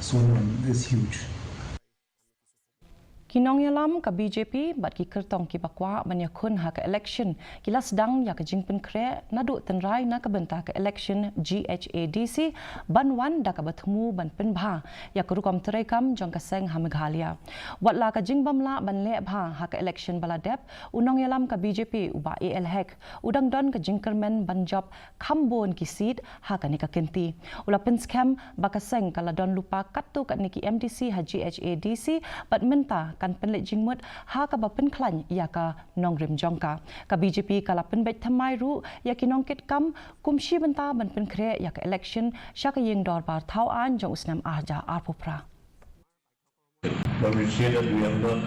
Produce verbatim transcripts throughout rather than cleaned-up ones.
Someone is huge. Ki nongïalam ka B J P bad ki kyrtong kiba kwah ban ïakhun ha ka election ki la sdang ïa ka jingpynkhreh naduh tynrai na ka bynta ka election G H A D C ban wan da kaba thmu ban pynbha ïa ka rukom treikam jong ka seng ha Meghalaya. Watla ka jingbym lah ban leh bha ha ka election ba la dep, u nongïalam ka B J P u Bah A L Hek u dang don ka jingkyrmen ban jop kham bun ki seat ha kane ka kynti. U la pynskhem ba ka seng ka la don lypa katto katne ki M D C ha G H A D C bad mynta kan pynleit jingmut ha kaba pynkhlaiñ ïa ka nongrim jong ka. Ka B J P ka la pynbeit thymmai ruh ïa ki nongkitkam kum shi bynta ban pynkhreh ïa ka election sha ka ïing dorbar thaw aiñ jong u snem ar hajar arphew phra. But we say that we have not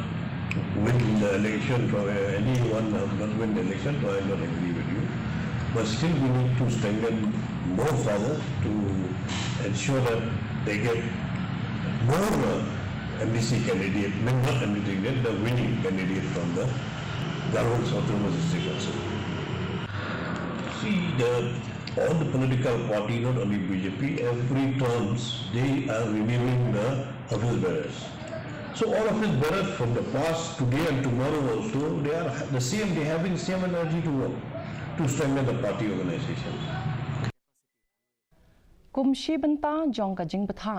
win the election, so uh, anyone have not win the election, so I don't agree with you. But still we need to strengthen more further to ensure that they get more uh, M D C candidate, I mean not M D C candidate, the winning candidate from the Garo Autonomous District also. See, the all the political party, not only B J P, every terms they are renewing the office bearers. So all office bearers from the past, today and tomorrow also, they are the same, they having same energy to work, to strengthen the party organization. Kum shi bynta jong ka jingbthah